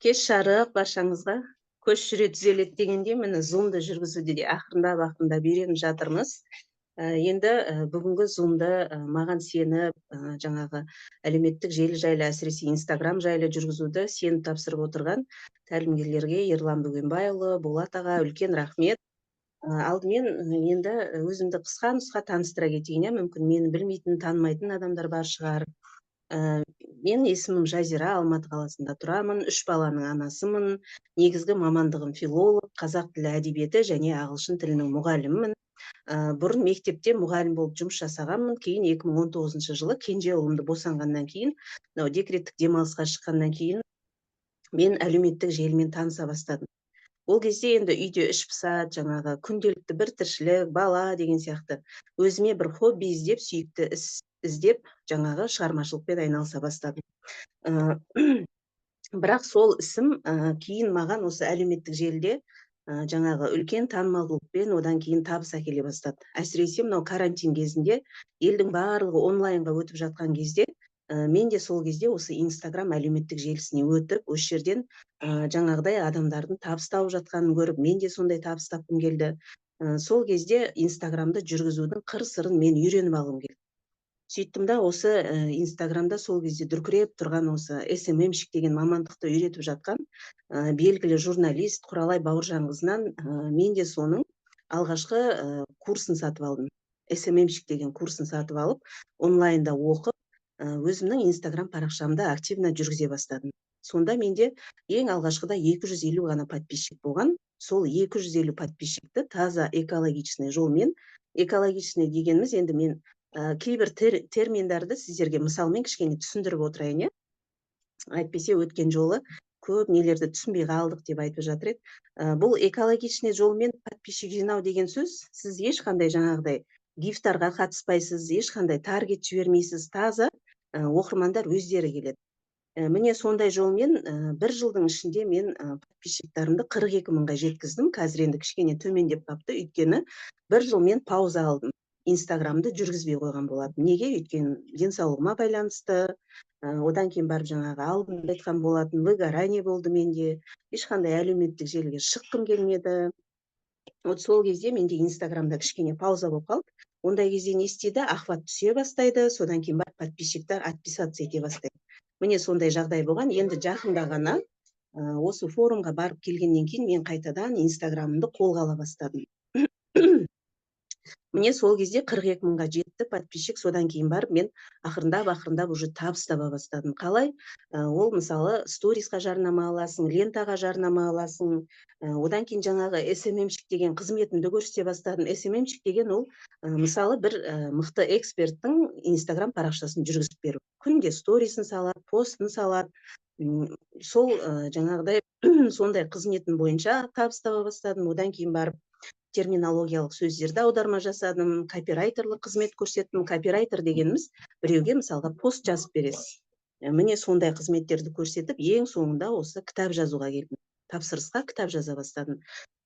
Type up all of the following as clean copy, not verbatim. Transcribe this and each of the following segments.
Кеш жарық баршаңызға! Көш жүре түзеледі дегендей, міне, Зумды жүргізуді де ақырындап ақырындап үйреніп жатырмыз. Енді бүгінгі Зумды маған сеніп, жаңағы әлеуметтік желі жайлы, әсіресе Инстаграм жайлы жүргізуді сеніп тапсырып отырған тәлімгерлерге, Ерлан Бөгенбайұлы, Болат аға, үлкен рахмет. Алдымен енді өзімді қысқа нұсқа таныстыра кетейін, иә, мүмкін, мені білмейтін, танымайтын адамдар бар шығар. Мен есімім Жазира, Алматы қаласында тұрамын, үш баланың анасымын. Негізгі мамандығым филолог, қазақ тілі, әдебиеті және ағылшын тілінің мұғалімімін. Бұрын мектепте мұғалім болып жұмыс жасағанмын. Кейін 2019 жылы кенже ұлымды босанғаннан кейін, мынау декреттік демалысқа шыққаннан кейін мен әлеуметтік желімен таныса бастадым. Ол кезде енді үйде іш пысады, жаңағы күнделікті бір тіршілік, бала деген сияқты. Өзіме бір хобби іздеп, сүйікті іс іздеп, жаңағы шығармашылықпен айналыса бастадым. Бірақ сол ісім кейін маған осы әлеуметтік желіде жаңағы үлкен танымалдылықпен, одан кейін табыс әкеле бастады. Әсіресе мынау карантин кезінде, елдің барлығы онлайнға өтіп жатқан кезде, мен де сол кезде осы Инстаграм әлеуметтік желісіне өтіп, осы жерден жаңағыдай адамдардың табыс тауып жатқанын көріп, мен де сондай табыс тапқым келді. Сол кезде Инстаграмды жүргізудің қыр сырын мен үйреніп алғым келді. Сөйттім да, осы Инстаграмда сол кезде дүркіреп тұрған осы СММщик деген мамандықты үйретіп жатқан белгілі журналист Құралай Бауыржанқызынан мен де соның алғашқы курсын сатып алдым. СММщик деген курсын сатып алып, онлайнда оқып, өзімнің Инстаграм парақшамды активно жүргізе бастадым. Сонда менде ең алғашқыда 250 ғана подписчик болған. Сол 250 подписчикті таза экологичный жолмен, экологичный дегеніміз, енді мен кейбір терминдерді сіздерге мысалмен кішкене түсіндіріп отырайын, иә, әйтпесе өткен жолы көп нелерді түсінбей қалдық деп айтып жатыр еді. Бұл экологичный жолмен подписчик жинау деген сөз: сіз ешқандай жаңағыдай гивтарға қатыспайсыз, ешқандай таргет жібермейсіз, таза оқырмандар өздері келеді. Міне, сондай жолмен бір жылдың ішінде мен подписчиктарымды 42 мыңға жеткіздім. Қазір енді кішкене төмендеп қалыпты, өйткені бір жыл мен пауза алдым, Инстаграмды жүргізбей қойған болатын. Неге? Өйткені денсаулығыма байланысты. Одан кейін барып, жаңағы алдында айтқан болатын, выгорание болды менде, ешқандай әлеуметтік желіге шыққым келмеді. Вот сол кезде менде Инстаграмда кішкене пауза болып қалды. Ондай кезде не істейді? Охват түсе бастайды, содан кейін барып подписчиктар отписаться ете бастайды. Міне, сондай жағдай болған. Енді жақында ғана осы форумға барып келгеннен кейін мен қайтадан Инстаграмымды қолға ала бастадым. Міне, сол кезде 42 мыңға жетті подписчик. Содан кейін барып мен ақырындап ақырындап уже табыс таба бастадым. Қалай? Ол, мысалы, сторисқа жарнама аласың, лентаға жарнама аласың. Одан кейін жаңағы СММщик деген қызметімді көрсете бастадым. СММщик деген ол мысалы, бір мықты эксперттің Инстаграм парақшасын жүргізіп беру, күнде сторисін салады, постын салады. Сол жаңағыдай сондай қызметін бойынша табыс таба бастадым. Одан кейін барып терминологиялық сөздерді аударма жасадым, копирайтерлік қызмет көрсеттім. Копирайтер дегеніміз — біреуге, мысалға, пост жазып бересіз. Міне, сондай қызметтерді көрсетіп, ең соңында осы кітап жазуға келдім, тапсырысқа кітап жаза бастадым.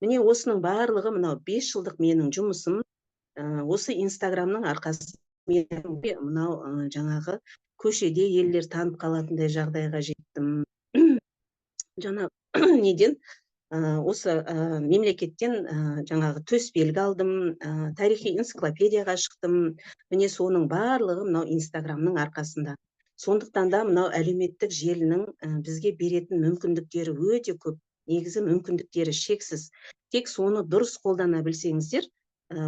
Міне, осының барлығы мынау 5 жылдық менің жұмысым. Осы Инстаграмның арқасы мынау жаңағы көшеде елдер танып қалатындай жағдайға жеттім. Жаңа неден, осы мемлекеттен жаңағы төс белгі алдым, тарихи энциклопедияға шықтым. Міне, соның барлығы мынау Инстаграмның арқасында. Сондықтан да мынау әлеуметтік желінің бізге беретін мүмкіндіктері өте көп, негізі мүмкіндіктері шексіз. Тек соны дұрыс қолдана білсеңіздер,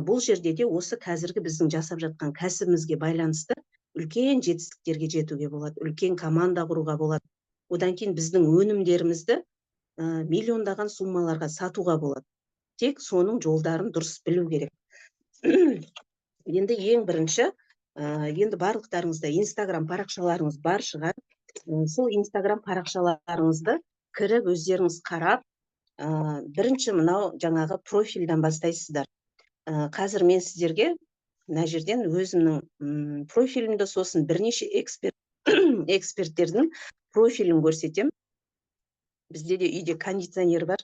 бұл жерде де осы қазіргі біздің жасап жатқан кәсібімізге байланысты үлкен жетістіктерге жетуге болады, үлкен команда құруға болады. Одан кейін біздің өнімдерімізді миллиондаған суммаларға сатуға болады. Тек соның жолдарын дұрыс білу керек. Енді ең бірінші, енді барлықтарыңызда Инстаграм парақшаларыңыз бар шығар. Сол Инстаграм парақшаларыңызды кіріп, өздеріңіз қарап, бірінші мынау жаңағы профильдан бастайсыздар. Қазір мен сіздерге мына жерден өзімнің профилімді, сосын бірнеше эксперттердің профилін көрсетемін. Бізде де үйде кондиционер бар.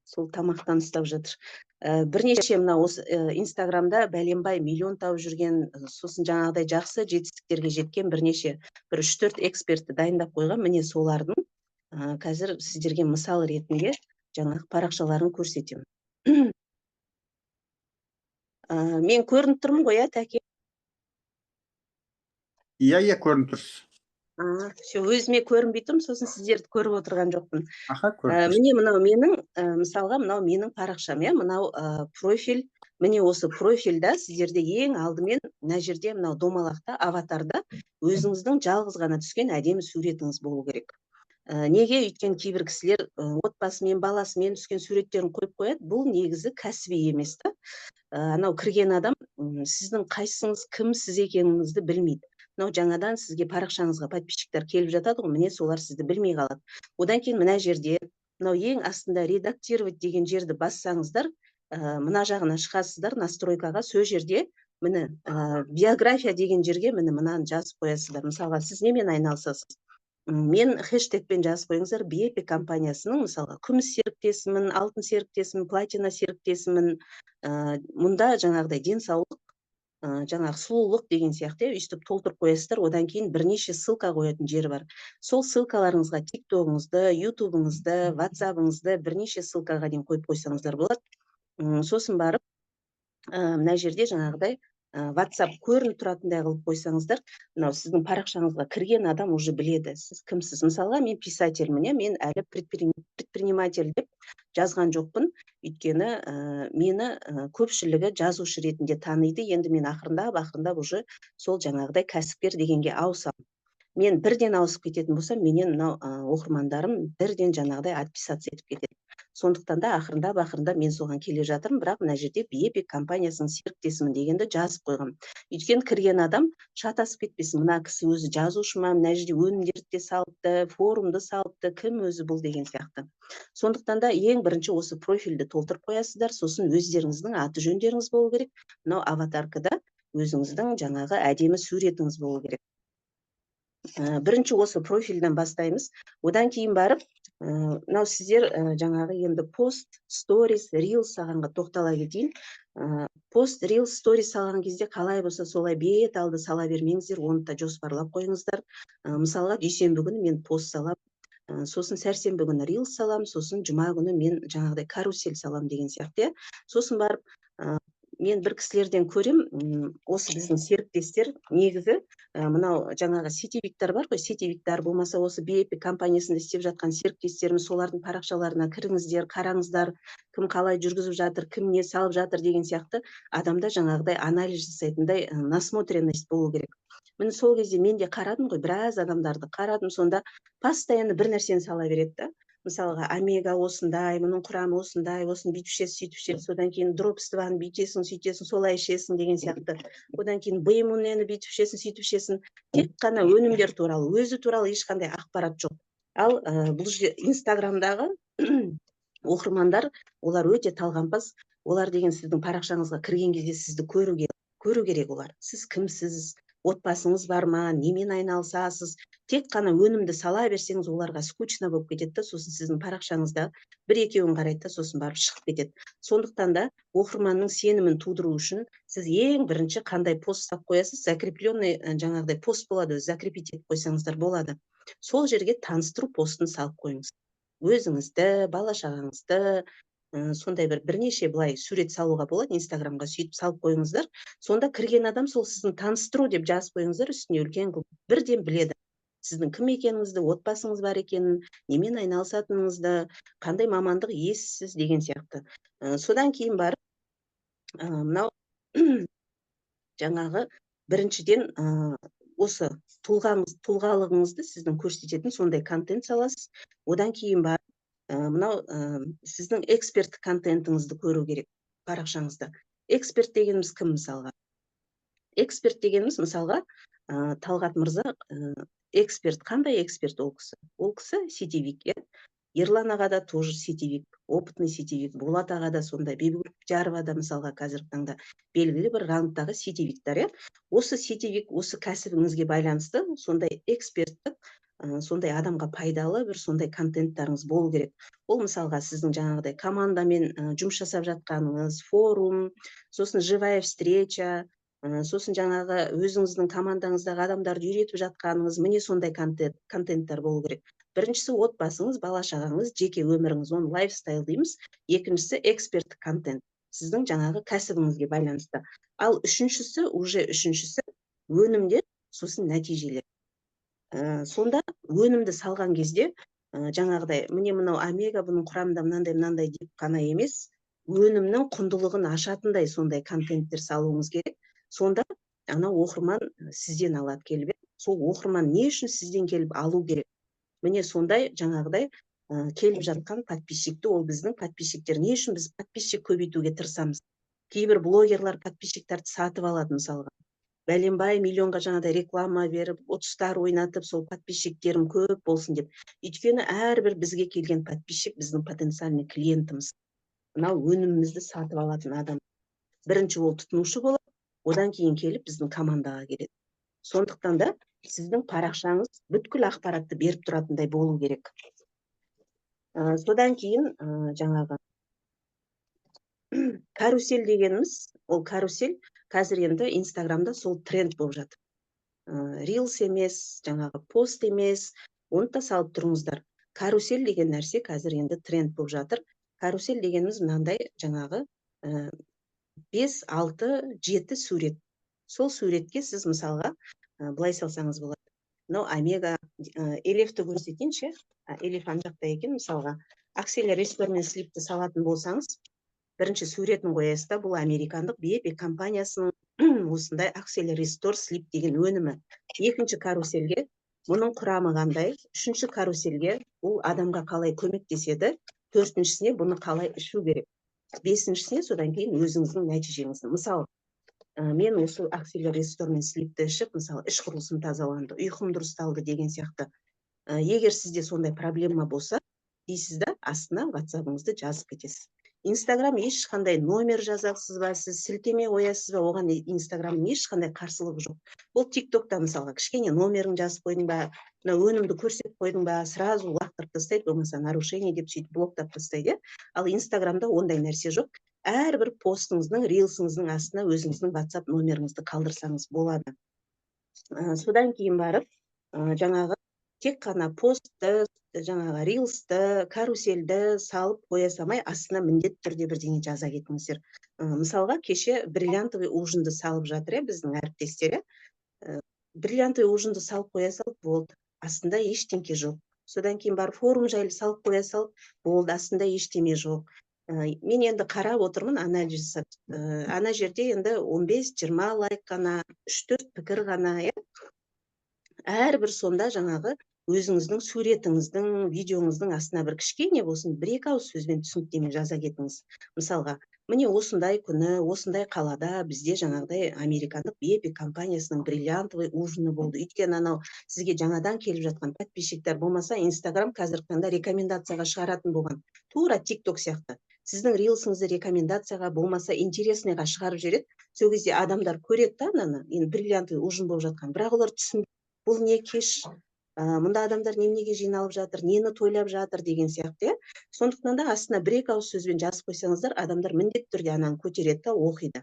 Сол тамақтан ұстап жатыр. Бірнеше мына осы Инстаграмда бәленбай миллион тауып жүрген, сосын жаңағыдай жақсы жетістіктерге жеткен бірнеше, бір үш төрт экспертті дайындап қойған. Міне, солардың қазір сіздерге мысал ретінде жаңағы парақшаларын көрсетемін. Мен көрініп тұрмын ғой, иә, Тәке? Иә, көрініп тұрсыз. Все, өзіме көрінбей тұрмын, сосын сіздерді көріп отырған жоқпын. Аха, көріп тұрсыз. Міне, мынау менің, мысалға, мынау менің парақшам, иә, мынау профиль. Міне, осы профильда сіздерде ең алдымен мына жерде, мынау домалақта, аватарда өзіңіздің жалғыз ғана түскен әдемі суретіңіз болу керек. Неге? Өйткені кейбір кісілер отбасымен, баласымен түскен суреттерін қойып қояды. Бұл негізі кәсіби емес та. Анау кірген адам сіздің қайсыңыз, кім сіз екеніңізді білмейді. Мынау жаңадан сізге парақшаңызға подписчиктер келіп жатады ғой, міне, солар сізді білмей қалады. Одан кейін мына жерде, мынау ең астында «Редактировать» деген жерді бассаңыздар, мына жағына шығасыздар, настройкаға. Сол жерде, міне, «Биография» деген жерге, міне, мынаны жазып қоясыздар. Мысалға, сіз немен айналысасыз? Мен хэштегпен жазып қойыңыздар: BiEpic компаниясының, мысалға, күміс серіктесімін, алтын серіктесімін, платина серіктесімін. Мұнда жаңағыдай денсаулық, жаңағы сұлулық деген сияқты, иә, өйстіп толтырып қоясыздар. Одан кейін бірнеше ссылка қоятын жері бар. Сол ссылкаларыңызға Тиктогыңызды, Ютубыңызды, Ватсабыңызды, бірнеше ссылкаға дейін қойып қойсаңыздар болады. Сосын барып мына жерде жаңағыдай WhatsApp көрініп тұратындай қылып қойсаңыздар, мынау сіздің парақшаңызға кірген адам уже біледі, сіз кімсіз. Мысалға, мен писательмін, иә, мен әлі предприниматель деп жазған жоқпын, өйткені мені көпшілігі жазушы ретінде таниды. Енді мен ақырындап ақырындап уже сол жаңағыдай кәсіпкер дегенге ауысамын. Мен бірден ауысып кететін болсам, менен мынау оқырмандарым бірден жаңағыдай отписаться етіп кетеді. Сондықтан да ақырындап ақырындап мен соған келе жатырмын. Бірақ мына жерде BiEpic компаниясының серіктесімін дегенді жазып қойғанмын, өйткені кірген адам шатасып кетпесін: мына кісі өзі жазушы ма, мына жерде өнімдерді де салыпты, форумды салыпты, кім өзі бұл деген сияқты. Сондықтан да ең бірінші осы профильді толтырып қоясыздар. Сосын өздеріңіздің аты жөндеріңіз болу керек. Мынау аватаркада өзіңіздің жаңағы әдемі суретіңіз болу керек. Бірінші осы профильден бастаймыз. Одан кейін барып мынау сіздер жаңағы енді пост, сторис, рилс салғанға тоқтала кетейін. Пост, рилс, сторис салған кезде қалай болса солай бет алды сала бермеңіздер, оны да жоспарлап қойыңыздар. Мысалға, дүйсенбі күні мен пост саламын, сосын сәрсенбі күні рилс саламын, сосын жұма күні мен жаңағыдай карусель саламын деген сияқты, иә. Сосын барып мен бір кісілерден көрем, осы біздің серіктестер негізі, мынау жаңағы сетевиктер бар ғой, сетевиктар болмаса, осы BiEpic компаниясында істеп жатқан серіктестеріміз, солардың парақшаларына кіріңіздер, қараңыздар, кім қалай жүргізіп жатыр, кім не салып жатыр деген сияқты. Адамда жаңағыдай анализ жасайтындай насмотренность болу керек. Міне, сол кезде мен де қарадым ғой, біраз адамдарды қарадым. Сонда постоянно бір нәрсені сала береді да. Мысалға, омега осындай, мұның құрамы осындай, осыны бүйтіп ішесің, сөйтіп ішесің, содан кейін Дропс 2-ны бүйтесің, сөйтесің, солай ішесің деген сияқты. Одан кейін Б-Иммунені бүйтіп ішесің, сөйтіп ішесің. Тек қана өнімдер туралы, өзі туралы ешқандай ақпарат жоқ. Ал бұл жерде Инстаграмдағы оқырмандар, олар өте талғампаз. Олар деген сіздің парақшаңызға кірген кезде сізді көру керек олар: сіз кімсіз, отбасыңыз бар ма, немен айналысасыз? Тек қана өнімді сала берсеңіз, оларға скучно болып кетеді да. Сосын сіздің парақшаңызда бір екеуін қарайды да, сосын барып шығып кетеді. Сондықтан да оқырманның сенімін тудыру үшін сіз ең бірінші қандай пост салып қоясыз? Закрепленный жаңағыдай пост болады өзі, закрепить етіп қойсаңыздар болады. Сол жерге таныстыру постын салып қойыңыз, өзіңізді, бала шағаңызды, сондай бір бірнеше былай сурет салуға болады Инстаграмға, сөйтіп салып қойыңыздар. Сонда кірген адам сол сіздің «Таныстыру» деп жазып қойыңыздар үстіне үлкен қылып, бірден біледі сіздің кім екеніңізді, отбасыңыз бар екенін, немен айналысатыныңызды, қандай мамандық иесісіз деген сияқты. Содан кейін барып мынау жаңағы біріншіден осы тұлғаңыз, тұлғалығыңызды сіздің көрсететін сондай контент саласыз. Одан кейін барып мынау сіздің эксперт контентіңізді көру керек парақшаңызда. Эксперт дегеніміз кім, мысалға? Эксперт дегеніміз, мысалға, Талғат мырза эксперт. Қандай эксперт ол кісі? Ол кісі сетевик, иә. Ерлан аға да тоже сетевик, опытный сетевик. Болат аға да сондай, Бибігүл Құптиярова да, мысалға, қазіргі таңда белгілі бір рангтағы сетевиктер, иә. Осы сетевик, осы кәсібіңізге байланысты сондай эксперттік Сондай адамға пайдалы бір сондай контенттарыңыз болу керек. Ол мысалға сіздің жаңағыдай командамен жұмыс жасап жатқаныңыз, форум, сосын живая встреча, сосын жаңағы өзіңіздің командаңыздағы адамдарды үйретіп жатқаныңыз, міне, сондай контенттер болу керек. Біріншісі — отбасыңыз, бала шағаңыз, жеке өміріңіз, оны лайфстайл дейміз. Екіншісі — эксперттік контент, сіздің жаңағы кәсібіңізге байланысты. Ал үшіншісі, уже үшіншісі — өнімдер, сосын нәтижелер. Сонда өнімді салған кезде жаңағыдай, міне, мынау омега, бұның құрамында мынандай мынандай деп қана емес, өнімнің құндылығын ашатындай сондай контенттер салуыңыз керек. Сонда анау оқырман сізден алады келіп. Сол оқырман не үшін сізден келіп алу керек? Міне, сондай жаңағыдай келіп жатқан подписчикті, ол біздің подписчиктер, не үшін біз подписчик көбейтуге тырысамыз? Кейбір блогерлар подписчиктерді сатып алады, мысалға, бәленбай миллионға жаңағыдай реклама беріп, ұтыстар ойнатып, сол подписчиктерім көп болсын деп. Өйткені әрбір бізге келген подписчик — біздің потенциальный клиентіміз, мынау өнімімізді сатып алатын адам. Бірінші ол тұтынушы болады, одан кейін келіп біздің командаға келеді. Сондықтан да сіздің парақшаңыз бүткіл ақпаратты беріп тұратындай болу керек. Содан кейін жаңағы карусель дегеніміз, ол карусель қазір енді Инстаграмда сол тренд болып жатыр. Рилс емес, жаңағы пост емес, оны да салып тұрыңыздар. Карусель деген нәрсе қазір енді тренд болып жатыр. Карусель дегеніміз мынандай жаңағы 5, 6, 7 сурет. Сол суретке сіз мысалға былай салсаңыз болады. Мынау омега, Элефті көрсетейінші. Элеф ана жақта екен. Мысалға, Акселер мен Слипті салатын болсаңыз, бірінші суретін қоясыз да, бұл американдық Биэпик компаниясының осындай Акселер Слип деген өнімі. Екінші карусельге бұның құрамы қандай, үшінші карусельге бұл адамға қалай көмектеседі, төртіншісіне бұны қалай ішу керек, бесіншісіне содан кейін өзіңіздің нәтижеңізді. Мысалы, мен осы Акселер мен Слипті ішіп, мысалы, іш құрылысым тазаланды, ұйқым дұрысталды деген сияқты. Егер сізде сондай проблема болса дейсіз да, астына Ватсабыңызды жазып кетесіз. Инстаграм ешқандай номер жазасыз ба, сіз сілтеме қоясыз ба, оған Инстаграмның ешқандай қарсылығы жоқ. Бұл Тик Токта мысалға кішкене номерін жазып қойдың ба, мына өнімді көрсетіп қойдың ба, сразу лақтырып тастайды, болмаса нарушение деп сөйтіп блоктап тастайды, иә. Ал Инстаграмда ондай нәрсе жоқ. Әрбір постыңыздың, рилсіңіздің астына өзіңіздің Ватсап номеріңізді қалдырсаңыз болады. Содан кейін барып жаңағы тек қана постты, жаңағы рилсті, карусельді салып қоя салмай, астына міндетті түрде бірдеңе жаза кетіңіздер. Мысалға, кеше бриллиантовый ужинді салып жатыр, иә, біздің әріптестер, иә. Бриллиантовый ужинді салып қоя салып болды, астында ештеңке жоқ. Содан кейін барып форум жайлы салып қоя салып болды, астында ештеме жоқ. Мен енді қарап отырмын, анализ жасап. Ана жерде енді 15-20 лайк қана, 3-4 пікір ғана, иә. Әрбір сонда жаңағы өзіңіздің суретіңіздің, видеоңыздың астына бір кішкене болсын бір екі ауыз сөзбен түсініктеме жаза кетіңіз. Мысалға, міне, осындай күні, осындай қалада бізде жаңағыдай американдық Биэпик компаниясының бриллиантовый ужины болды. Өйткені анау сізге жаңадан келіп жатқан подписчиктер болмаса, Инстаграм қазіргі таңда рекомендацияға шығаратын болған, тура Тик Ток сияқты. Сіздің рилсіңізді рекомендацияға, болмаса интересныйға шығарып жібереді. Сол кезде адамдар көреді да ананы, енді бриллиантовый ужин болып жатқан, бірақ олар түсінбейді, бұл не кеш, мұнда адамдар неменеге жиналып жатыр, нені тойлап жатыр деген сияқты, иә. Сондықтан да астына бір екі ауыз сөзбен жазып қойсаңыздар, адамдар міндетті түрде ананы көтереді да оқиды.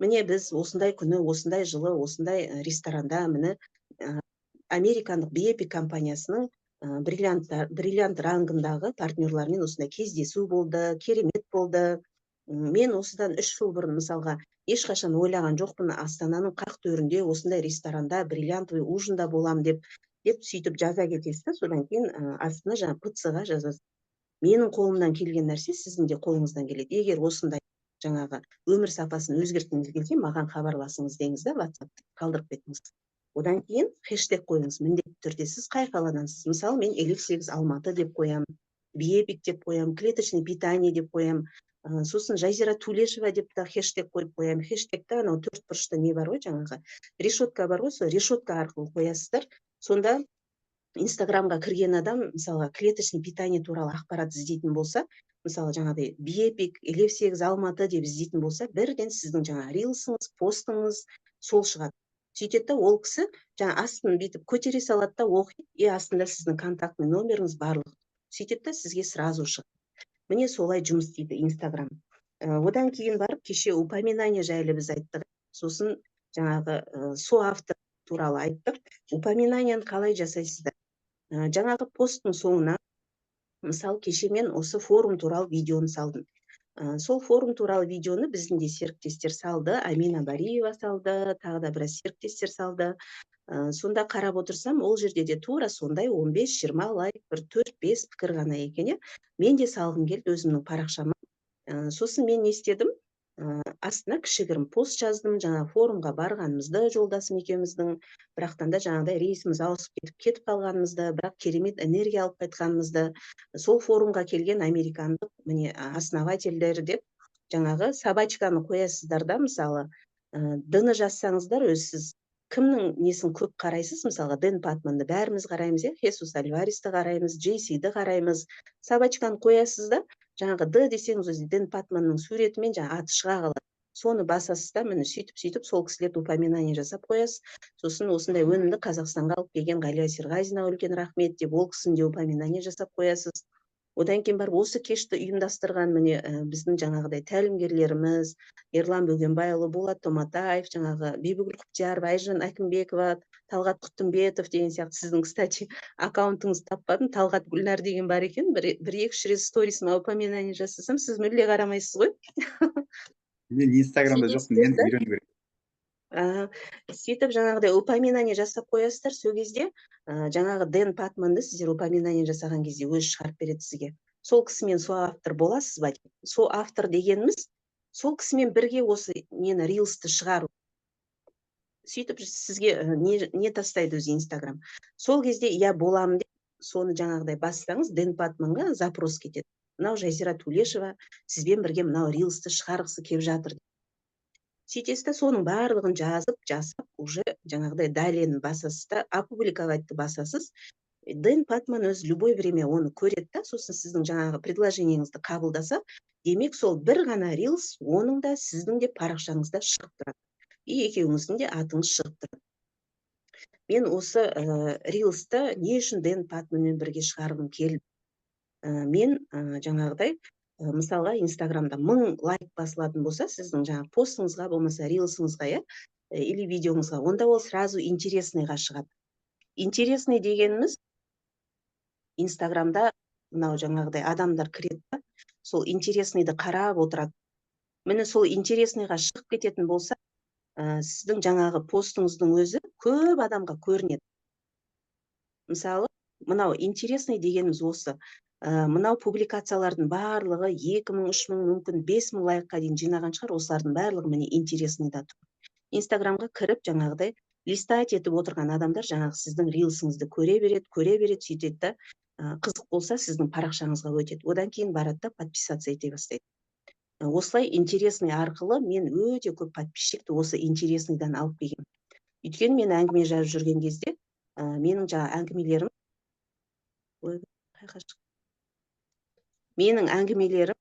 Міне, біз осындай күні, осындай жылы, осындай ресторанда, міне, американдық Биэпик компаниясының бриллиант рангындағы партнерлармен осындай кездесу болды, керемет болды. Мен осыдан 3 жыл бұрын, мысалға, ешқашан ойлаған жоқпын Астананың қақ төрінде осындай ресторанда бриллиантовый ужинда болам деп сөйтіп жаза кетесіз да. Содан кейін астына жаңа ПЦ-ға жазасыз: менің қолымнан келген нәрсе сіздің де қолыңыздан келеді, егер осындай жаңағы өмір сапасын өзгерткіңіз келсе, маған хабарласыңыз деңіз да, Ватсап қалдырып кетіңіз. Одан кейін хештег қойыңыз міндетті түрде. Сіз қай қаладансыз? Мысалы, мен Элиф 8 Алматы деп қоямын, Биэпик деп қоямын, клеточный питание деп қоямын, сосын Жазира Тулешева деп та хештег қойып қоямын. Хештегті анау төрт бұрышты не бар ғой, жаңағы решетка бар ғой, сол решетка арқылы қоясыздар. Сонда Инстаграмға кірген адам, мысалға, клеточный питание туралы ақпарат іздейтін болса, мысалы, жаңағыдай Биэпик, Элев 8 Алматы деп іздейтін болса, бірден сіздің жаңағы рилсыңыз, постыңыз сол шығады. Сөйтеді да, ол кісі жаңа астын бүйтіп көтере салады да, оқиды, и астында сіздің контактный номеріңіз барлығы. Сөйтеді да, сізге сразу шығады. Міне, солай жұмыс істейді Инстаграм. Одан кейін барып, кеше упоминание жайлы біз айттық, сосын жаңағы соавтор туралы айттық. Упоминанияны қалай жасайсыздар? Жаңағы посттың соңына, мысалы, кеше мен осы форум туралы видеоны салдым. Сол форум туралы видеоны біздің де серіктестер салды, Амина Бариева салды, тағы да біраз серіктестер салды. Сонда қарап отырсам, ол жерде де тура сондай 15-20 лайк, бір 4-5 пікір ғана екен, иә. Мен де салғым келді өзімнің парақшама. Сосын мен не істедім? Астына кішігірім пост жаздым, жаңа форумға барғанымызды, жолдасым екеуміздің, бірақтан да жаңағыдай рейсіміз ауысып кетіп, кетіп қалғанымызды, бірақ керемет энергия алып қайтқанымызды, сол форумға келген американдық, міне, основательдер деп жаңағы собачканы қоясыздар да. Мысалы, Д-ны жазсаңыздар, өзі сіз кімнің несін көп қарайсыз? Мысалға, Дэн Патманды бәріміз қараймыз, иә, Хесус Альваресті қараймыз, Джейсиді қараймыз. Собачканы қоясыз да, жаңағы Д десеңіз, өзі Дэн Патманның суретімен жаңағы аты шыға қалады. Соны басасыз да, міне, сөйтіп сөйтіп сол кісілерді упоминание жасап қоясыз. Сосын осындай өнімді Қазақстанға алып келген Ғалия Серғазинаға үлкен рахмет деп, ол кісіні де упоминание жасап қоясыз. Одан кейін барып, осы кешті ұйымдастырған, міне, біздің жаңағыдай тәлімгерлеріміз Ерлан Бөгенбайұлы, Болат Томатаев, жаңағы Бибігүл Құптиярова, Айжан Әкімбекова, Талғат Құттымбетов деген сияқты. Сіздің, кстати, аккаунтыңызды таппадым, Талғат Гүлнар деген бар екен. Бір екі үш рет сторисыма упоминание жасасам, сіз мүлде қарамайсыз ғой. Мен Инстаграмда жоқпын, енді үйрену керек. Сөйтіп жаңағыдай упоминание жасап қоясыздар. Сол кезде жаңағы Дэн Патманды сіздер упоминание жасаған кезде өзі шығарып береді сізге, сол кісімен соавтор боласыз ба деп. Соавтор дегеніміз — сол кісімен бірге осы нені, рилсті шығару. Сөйтіп сізге не тастайды өзі Инстаграм. Сол кезде «иә, боламын» деп, соны жаңағыдай бассаңыз, Дэн Патманға запрос кетеді: мынау Жазира Тулешова сізбен бірге мынау рилсті шығарғысы келіп жатыр. Сөйтесіз да, соның барлығын жазып, жасап, уже жаңағыдай далеені басасыз да, опубликоватьты басасыз. Дэн Патман өзі любой время оны көреді да, сосын сіздің жаңағы предложениеңізді қабылдаса, демек, сол бір ғана рилс оның да, сіздің де парақшаңызда шығып тұрады и екеуіңіздің де атыңыз шығып тұрады. Мен осы рилсті не үшін Дэн Патманмен бірге шығарғым келді? Мен жаңағыдай, мысалға, Инстаграмда 1000 лайк басылатын болса сіздің жаңағы постыңызға, болмаса рилсыңызға, иә, или видеоңызға, онда ол сразу интересныйға шығады. Интересный дегеніміз — Инстаграмда мынау жаңағыдай адамдар кіреді да, сол интересныйды қарап отырады. Міне, сол интересныйға шығып кететін болса, сіздің жаңағы постыңыздың өзі көп адамға көрінеді. Мысалы, мынау интересный дегеніміз осы. Мынау публикациялардың барлығы 2000, 3000, мүмкін 5000 лайкқа дейін жинаған шығар. Осылардың барлығы, міне, интересныйда тұр. Инстаграмға кіріп, жаңағыдай листать етіп отырған адамдар жаңағы сіздің рилсіңізді көре береді, көре береді. Сөйтеді да, қызық болса, сіздің парақшаңызға өтеді. Одан кейін барады да, подписаться ете бастайды. Осылай интересный арқылы мен өте көп подписчикті осы интересныйдан алып келгенмін. Өйткені мен әңгіме жазып жүрген кезде менің жаңағы әңгімелерім, ой, қайқа, менің әңгімелерім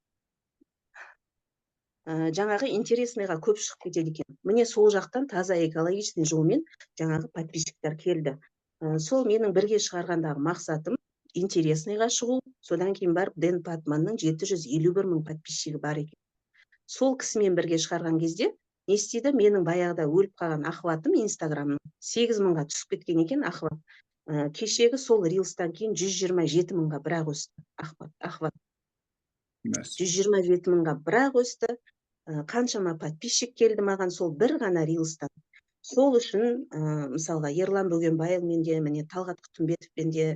жаңағы интересныйға көп шығып кетеді екен. Міне, сол жақтан таза экологичный жолмен жаңағы подписчиктер келді. Сол менің бірге шығарғандағы мақсатым — интересныйға шығу. Содан кейін барып, Дэн Патманның 751 мың подписчигі бар екен. Сол кісімен бірге шығарған кезде не істейді? Менің баяғыда өліп қалған охватым Инстаграмның 8000-ға түсіп кеткен екен охват. Кешегі сол рилстан кейін 127 мыңға бірақ өсті охват. 127 мыңға бірақ өсті. Қаншама подписчик келді маған сол бір ғана рилстан. Сол үшін, мысалға, Ерлан Бөгенбайұлымен де, міне, Талғат Құтымбетовпен де,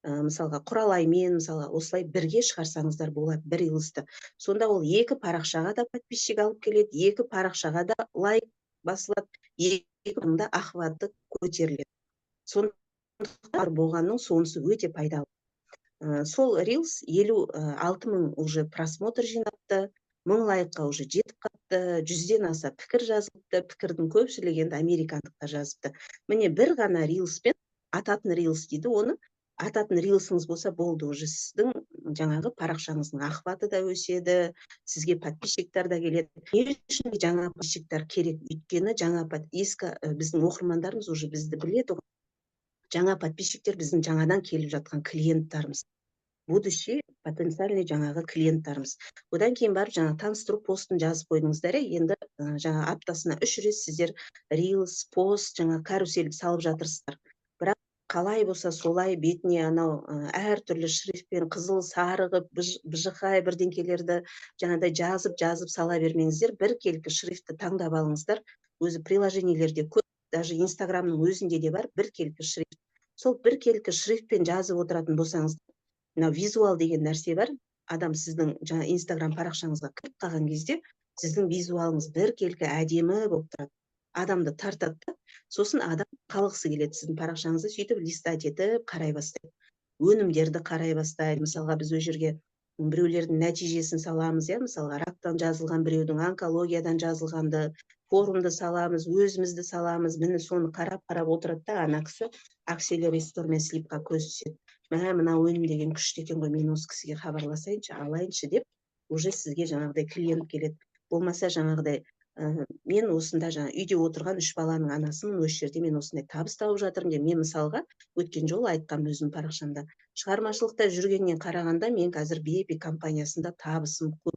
мысалға, Құралаймен, мысалға, осылай бірге шығарсаңыздар болады бір рилсті. Сонда ол екі парақшаға да подписчик алып келеді, екі парақшаға да лайк басылады, екі да охваты көтеріледі. Сондықтан болғанның сонысы өте пайдалы. Сол рилс 56 мың уже просмотр жинапты, 1000 лайкқа уже жетіп қалыпты, 100-ден аса пікір жазылыпты. Пікірдің көпшілігі енді американдықтар жазыпты. Міне, бір ғана рилспен ататын рилс дейді оны. Ататын рилсыңыз болса болды, уже сіздің жаңағы парақшаңыздың охваты да өседі, сізге подписчиктар да келеді. Не үшін жаңа подписчиктар керек? Өйткені жаңа ескі біздің оқырмандарымыз уже бізді біледі ғой. Жаңа подписчиктер біздің жаңадан келіп жатқан клиенттарымыз, будущий потенциальный жаңағы клиенттарымыз. Одан кейін барып жаңа таныстыру постын жазып қойдыңыздар, иә. Енді жаңа аптасына 3 рет сіздер рилс, пост, жаңа карусель салып жатырсыздар. Бірақ қалай болса солай бетіне анау әртүрлі шрифтпен қызыл, сары қылып бжықай бірдеңкелерді жаңағыдай жазып жазып сала бермеңіздер. Біркелкі шрифтті таңдап алыңыздар. Өзі приложениелерде көп, даже Инстаграмның өзінде де бар біркелкі шрифт. Сол біркелкі шрифтпен жазып отыратын болсаңыз, мынау визуал деген нәрсе бар. Адам сіздің жаңа Инстаграм парақшаңызға кіріп қалған кезде сіздің визуалыңыз біркелкі әдемі болып тұрады, адамды тартады да, сосын адам қалғысы келеді сіздің парақшаңызды, сөйтіп листать етіп қарай бастайды, өнімдерді қарай бастайды. Мысалға, біз ол жерге біреулердің нәтижесін саламыз, иә. Мысалға, рактан жазылған біреудің, онкологиядан жазылғанды, форумды саламыз, өзімізді саламыз. Міне, соны қарап қарап отырады да, ана кісі Акселеристор мен Слипқа көз түседі. Мә, мына өнім деген күшті екен ғой, мен осы кісіге хабарласайыншы, алайыншы деп, уже сізге жаңағыдай клиент келеді. Болмаса жаңағыдай мен осында жаңа үйде отырған 3 баланың анасымын, осы жерде мен осындай табыс тауып жатырмын деп. Мен мысалға өткен жолы айтқанмын өзімнің парақшамда: шығармашылықта жүргеннен қарағанда мен қазір BIP компаниясында табысым көп,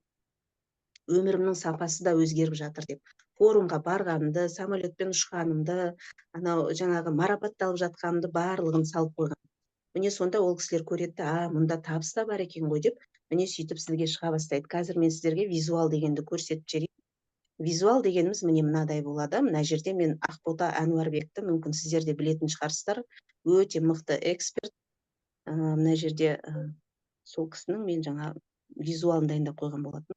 өмірімнің сапасы да өзгеріп жатыр деп, форумға барғанымды, самолетпен ұшқанымды, анау жаңағы марапатталып жатқанымды, барлығын салып қойған. Міне, сонда ол кісілер көреді да, а мұнда табыс та бар екен ғой деп, міне, сөйтіп сізге шыға бастайды. Қазір мен сіздерге визуал дегенді көрсетіп жіберейін. Визуал дегеніміз міне мынадай болады. Мына жерде мен Ақбота Әнуарбекті, мүмкін, сіздер де білетін шығарсыздар, өте мықты эксперт. Мына жерде сол кісінің мен жаңа визуалын дайындап қойған болатын.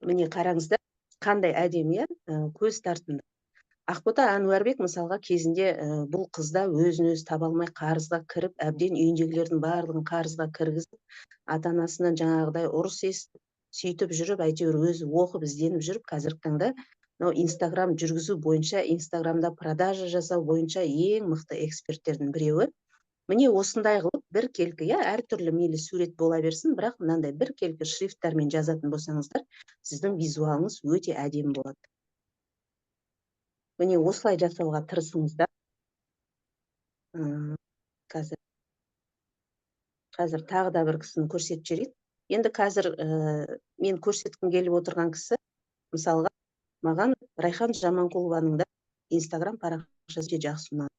Міне, қараңыздар, қандай әдемі, иә, көз тартымды. Ақбота Әнуарбек, мысалға, кезінде бұл қыз да өзін өзі таба алмай, қарызға кіріп, әбден үйіндегілердің барлығын қарызға кіргізіп, ата анасынан жаңағыдай ұрыс естіп, сөйтіп жүріп, әйтеуір өзі оқып, ізденіп жүріп, қазіргі таңда мынау Инстаграм жүргізу бойынша, Инстаграмда продажа жасау бойынша ең мықты эксперттердің біреуі. Міне, осындай қылып біркелкі, иә, әртүрлі мейлі сурет бола берсін, бірақ мынандай біркелкі шрифттармен жазатын болсаңыздар, сіздің визуалыңыз өте әдемі болады. Міне, осылай жасауға тырысыңыздар. Қазір тағы да бір кісіні көрсетіп жіберейін. Енді қазір мен көрсеткім келіп отырған кісі, мысалға, маған Райхан Жаманқұлованың да Инстаграм парақшасы өте жақсы ұнады,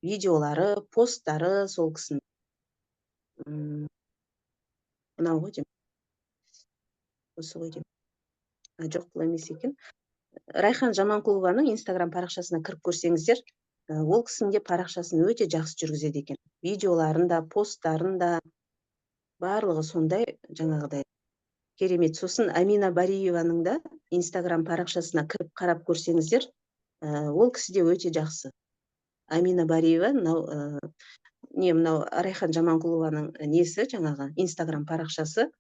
видеолары, посттары сол кісінің. Мынау ғой деймін, осы ғой деймін. А, жоқ, бұл емес екен. Райхан Жаманқұлованың Инстаграм парақшасына кіріп көрсеңіздер, ол кісінің де парақшасын өте жақсы жүргізеді екен. Видеоларын да, посттарын да, барлығы сондай жаңағыдай керемет. Сосын Амина Бариеваның да Инстаграм парақшасына кіріп қарап көрсеңіздер, ол кісі де өте жақсы. Амина Бариева мынау не, мынау Райхан Жаманқұлованың несі, жаңағы Инстаграм парақшасы.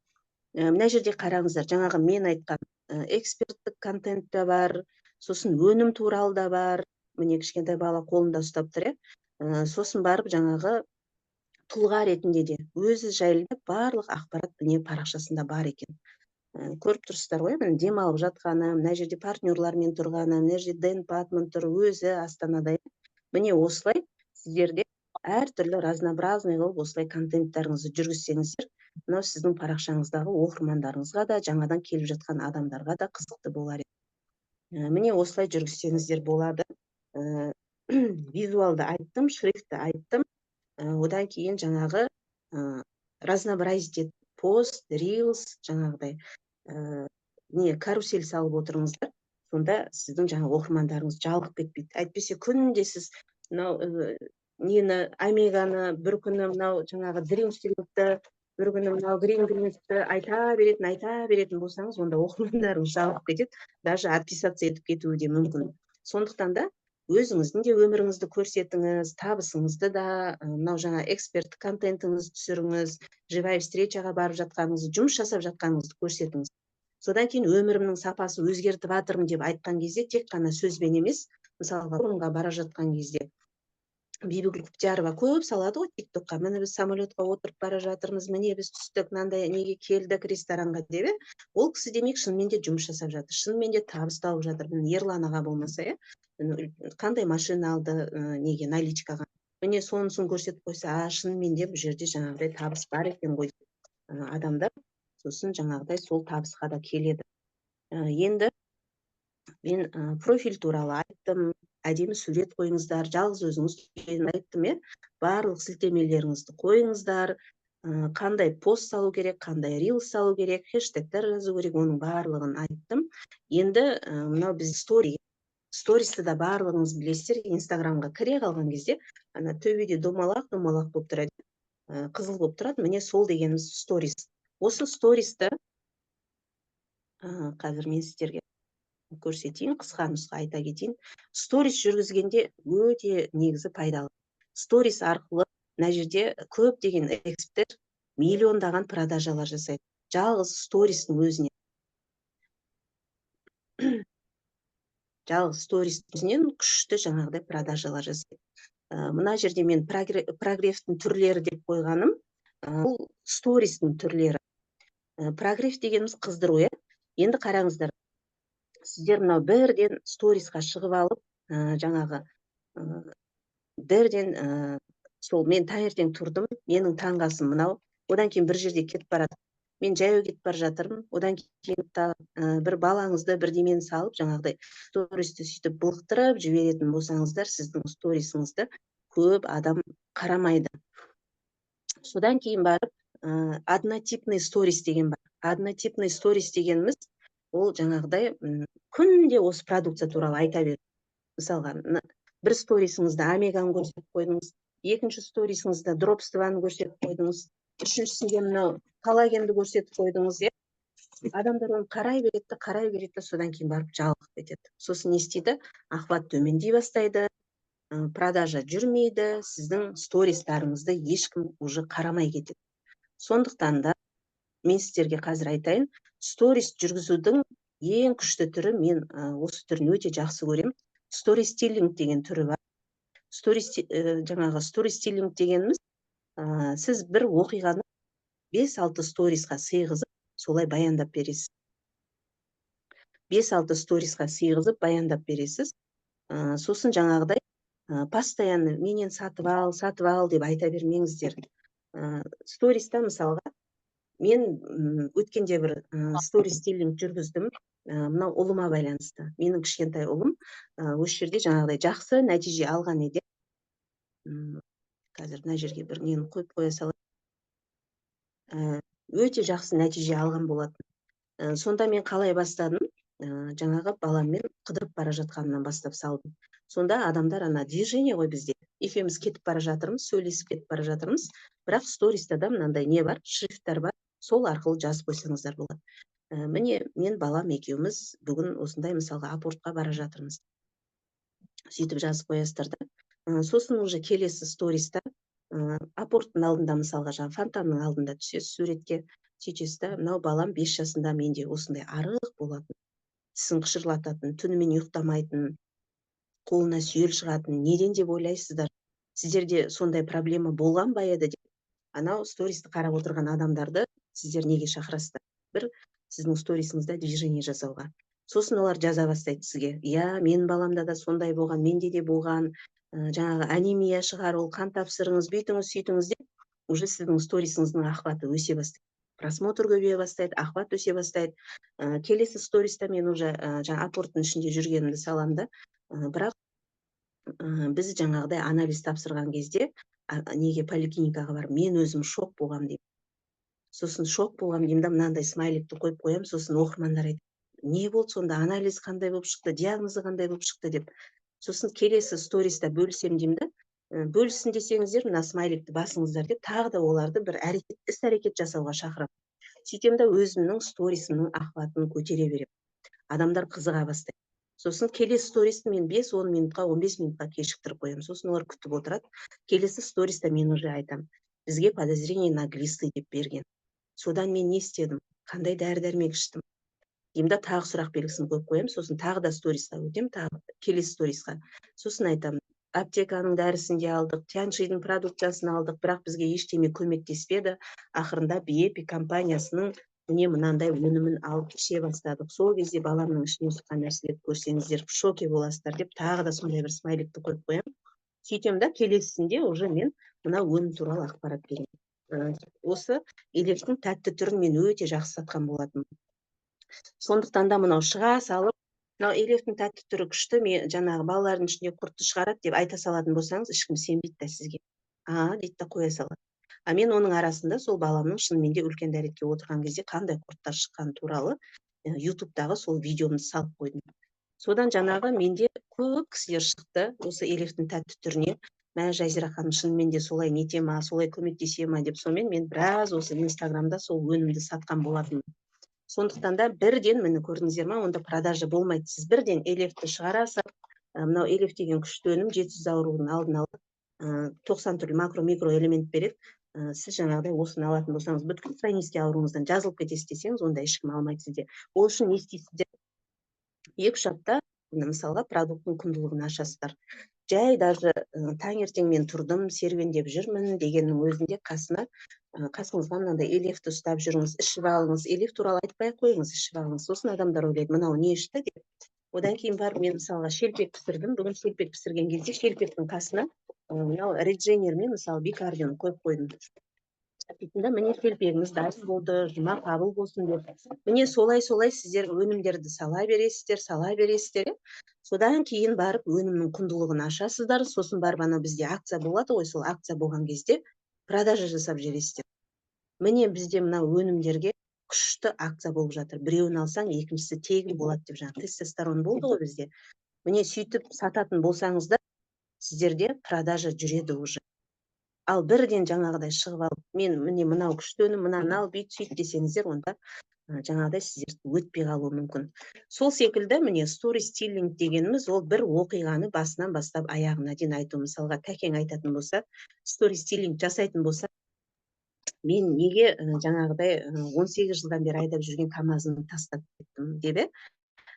Мына жерде қараңыздар, жаңағы мен айтқан эксперттік контент та бар, сосын өнім туралы да бар. Міне, кішкентай бала қолында ұстап тұр, иә. Сосын барып жаңағы тұлға ретінде де өзі жайлы барлық ақпарат, міне, парақшасында бар екен. Көріп тұрсыздар ғой, міне, демалып жатқаны, мына жерде партнерлармен тұрғаны, мына жерде Дэн Патман тұр, өзі Астанада. Міне, осылай сіздерде әртүрлі разнообразный қылып осылай контенттарыңызды жүргізсеңіздер, мынау сіздің парақшаңыздағы оқырмандарыңызға да, жаңадан келіп жатқан адамдарға да қызықты болар еді. Міне, осылай жүргізсеңіздер болады. Визуалды айттым, шрифтті айттым. Одан кейін жаңағы разнообразить етіп пост, рилс, жаңағыдай не, карусель салып отырыңыздар. Сонда сіздің жаңа оқырмандарыңыз жалығып кетпейді. Әйтпесе күнде сіз мынау нені, омеганы, бір күні мынау жаңағы дринкті, бір күні мынау грин гринсті айта беретін, айта беретін болсаңыз, онда оқырмандарыңыз жалығып кетеді, даже отписаться етіп кетуі де мүмкін. Сондықтан да өзіңіздің де өміріңізді көрсетіңіз, табысыңызды да, мынау жаңа эксперт контентіңізді түсіріңіз, живая встречаға барып жатқаныңызды, жұмыс жасап жатқаныңызды көрсетіңіз. Содан кейін өмірімнің сапасы өзгертіп жатырмын деп айтқан кезде тек қана сөзбен емес, мысалға, форумға бара жатқан кезде Бибігүл Құптиярова көп салады ғой Тик Токқа: «Міне, біз самолетқа отырып бара жатырмыз, міне, біз түстік, мынандай неге келдік, ресторанға», — деп, иә. Ол кісі, демек, шынымен де жұмыс жасап жатыр, шынымен де табыс тауып жатыр. Міне, Ерлан аға болмаса, иә, қандай машина алды, неге, наличкаға. Міне, сонысын көрсетіп қойса, а шынымен де бұл жерде жаңағыдай табыс бар екен ғой деп, адамдар сосын жаңағыдай сол табысқа да келеді. Енді мен профиль туралы айттым, әдемі сурет қойыңыздар, жалғыз өзіңіз айттым, иә, барлық сілтемелеріңізді қойыңыздар, қандай пост салу керек, қандай рилс салу керек, хештегтер жазу керек, оның барлығын айттым. Енді мынау біз стористі да барлығыңыз білесіздер. Инстаграмға кіре қалған кезде ана төбеде домалақ домалақ болып тұрады, қызыл болып тұрады. Міне, сол дегеніміз сторис. Осы стористі қазір мен сіздерге көрсетейін, қысқа нұсқа айта кетейін. Сторис жүргізгенде өте негізі пайдалы. Сторис арқылы мына жерде көптеген эксперттер миллиондаған продажалар жасайды жалғыз стористің өзінен. Жалғыз стористің өзінен күшті жаңағыдай продажалар жасайды. Мына жерде мен прогревтің түрлері деп қойғаным, бұл стористің түрлері. Прогрев дегеніміз қыздыру, иә. Енді қараңыздар, сіздер мынау бірден сторисқа шығып алып, жаңағы бірден сол «мен таңертең тұрдым, менің таңғы асым мынау», одан кейін бір жерде кетіп барады, «мен жаяу кетіп бара жатырмын», одан кейін бір балаңызды, бірдемені салып, жаңағыдай стористі сөйтіп былықтырып жіберетін болсаңыздар, сіздің сторисіңізді көп адам қарамайды. Содан кейін барып однотипный сторис деген бар. Однотипный сторис дегеніміз ол жаңағыдай күнде осы продукция туралы айта беру. Мысалға, бір сторисіңізде омеганы көрсетіп қойдыңыз, екінші сторисіңізде дропс 2-ны көрсетіп қойдыңыз, үшіншісінде мынау коллагенді көрсетіп қойдыңыз, иә. Адамдар оны қарай береді де, қарай береді де, содан кейін барып жалығып кетеді. Сосын не істейді? Охват төмендей бастайды, продажа жүрмейді, сіздің стористарыңызды ешкім уже қарамай кетеді. Сондықтан да мен сіздерге қазір айтайын, сторис жүргізудің ең күшті түрі, мен осы түрін өте жақсы көремін, сторителлинг деген түрі бар. Сторис, жаңағы сторителлинг дегеніміз сіз бір оқиғаны 5-6 сторисқа сыйғызып, солай баяндап бересіз. 5-6 сторисқа сыйғызып баяндап бересіз. Сосын жаңағыдай постоянно «менен сатып ал, сатып ал» деп айта бермеңіздер. Сториста мысалға, мен өткенде бір сторителлинг жүргіздім, мынау ұлыма байланысты. Менің кішкентай ұлым осы жерде жаңағыдай жақсы нәтиже алған еді. Қазір мына жерге бір нені қойып қоя салайын. Өте жақсы нәтиже алған болатын. Сонда мен қалай бастадым? Жаңағы баламмен қыдырып бара жатқанымнан бастап салдым. Сонда адамдар, ана движение ғой бізде, екеуміз кетіп бара жатырмыз, сөйлесіп кетіп бара жатырмыз. Бірақ сториста да мынандай не бар, шрифттар бар, сол арқылы жазып қойсаңыздар болады. Міне, мен балам екеуміз бүгін осындай, мысалға, апортқа бара жатырмыз, сөйтіп жазып қоясыздар да. Сосын уже келесі сториста апорттың алдында, мысалға, жаңағы фонтанның алдында түсесіз суретке. Сөйтесіз да: «Мынау балам 5 жасында менде осындай арық болатын, тісін қышырлататын, түнімен ұйықтамайтын, қолына сүйел шығатын. Неден деп ойлайсыздар? Сіздерде сондай проблема болған ба еді?» — деп, анау стористі қарап отырған адамдарды сіздер неге шақырасыздар? Бір сіздің сторисіңізде движение жасауға. Сосын олар жаза бастайды сізге: «Иә, менің баламда да сондай болған, менде де болған, жаңағы анемия шығар ол, қан тапсырыңыз, бүйтіңіз, сөйтіңіз», — деп, уже сіздің сторисіңіздің охваты өсе бастайды, просмотр көбейе бастайды, охват өсе бастайды. Келесі сториста мен уже жаңа апорттың ішінде жүргенімді саламын да, бірақ біз жаңағыдай анализ тапсырған кезде, неге, поликлиникаға барып, мен өзім шок болғанмын деймін. Сосын «шок болғанмын» деймін да, мынандай смайликті қойып қоямын. Сосын оқырмандар айтады: «Не болды сонда, анализ қандай болып шықты, диагнозы қандай болып шықты?» — деп. Сосын «келесі сториста бөлісемін» деймін да, «бөліссін десеңіздер, мына смайликті басыңыздар» деп, тағы да оларды бір әрекет, іс әрекет жасауға шақырамын. Сөйтемін да, өзімнің сторисімнің охватын көтере беремін, адамдар қызыға бастайды. Сосын келесі стористі мен 5-10 минутқа, 15 минутқа кешіктіріп қоямын. Сосын олар күтіп отырады. Келесі сториста мен уже айтамын: «Бізге подозрение на глисты деп берген, содан мен не істедім, қандай дәрі дәрмек іштім?» — деймін да, тағы сұрақ белгісін қойып қоямын. Сосын тағы да сторисқа өтемін, тағы келесі сторисқа. Сосын айтамын Аптеканың дәрісін де алдық, Тяньшидің продукциясын алдық, бірақ бізге ештеме көмектеспеді. Ақырында Биепи компаниясының міне мынандай өнімін алып іше бастадық. Сол кезде баламның ішінен шыққан нәрселерді көрсеңіздер, в шоке боласыздар деп тағы да сондай бір смайликті қойып қоямын. Сөйтемін да, келесісінде уже мен мына өнім туралы ақпарат беремін. Осы Элевтің тәтті түрін мен өте жақсы сатқан болатынмын. Сондықтан да мынау шыға салып, мынау Элевтің тәтті түрі күшті, мен жаңағы балалардың ішінде құртты шығарады деп айта салатын болсаңыз, ешкім сенбейді да сізге. «А», дейді да қоя салады. А мен оның арасында сол баламның шынымен де үлкен дәретке отырған кезде қандай құрттар шыққаны туралы Ютубтағы сол видеомды салып қойдым. Содан жаңағы менде көп кісілер шықты осы Элевтің тәтті түріне. Мә, Жазира ханым, шынымен де солай нете ма, солай көмектесе ма деп. Сонымен мен біраз осы Инстаграмда сол өнімді сатқан болатынмын. Сондықтан да бірден, міне, көрдіңіздер ма, онда продажа болмайды. Сіз бірден Элевті шығара салып, мынау Элев деген күшті өнім, 700 аурудың алдын алып, 90 түрлі макро микро элемент береді, сіз жаңағыдай осыны алатын болсаңыз, бүткіл хронический ауруыңыздан жазылып кетесіз десеңіз, онда ешкім алмайды сізде. Ол үшін не істейсіздер? 2-3 апта, мысалға, продукттың құндылығын ашасыздар. Жай даже таңертең мен тұрдым, серуендеп жүрмін дегеннің өзінде қасына, қасыңызға мынандай Элевті ұстап жүріңіз, ішіп алыңыз. Элев туралы айтпай ақ қойыңыз, ішіп алыңыз. Сосын адамдар ойлайды, мынау не ішті деп. Одан кейін барып мен, мысалға, шелпек пісірдім бүгін. Шелпек пісірген кезде шелпектің қасына мынау Редженер мен, мысалы, Бикардионы қойып қойдым. Сөйттім да, міне, шелпегіміз дайын болды, жұма қабыл болсын деп. Міне, солай солай сіздер өнімдерді сала бересіздер, сала бересіздер, иә. Содан кейін барып өнімнің құндылығын ашасыздар. Сосын барып анау бізде акция болады ғой, сол акция болған кезде продажа жасап жібересіздер. Міне, бізде мына өнімдерге күшті акция болып жатыр, біреуін алсаң, екіншісі тегін болады деп. Жаңағы тестостерон болды ғой бізде. Міне, сөйтіп сататын болсаңыздар, сіздерде продажа жүреді уже. Ал бірден жаңағыдай шығып алып, мен міне мынау күшті өнім, мынаны ал, бүйт, сөйт десеңіздер, онда жаңағыдай сіздер өтпей қалуы мүмкін. Сол секілді, міне, сторителлинг дегеніміз — ол бір оқиғаны басынан бастап аяғына дейін айту. Мысалға, Тәкең айтатын болса, сторителлинг жасайтын болса, мен неге жаңағыдай 18 жылдан бері айдап жүрген КамАЗымды тастап кеттім деп, иә,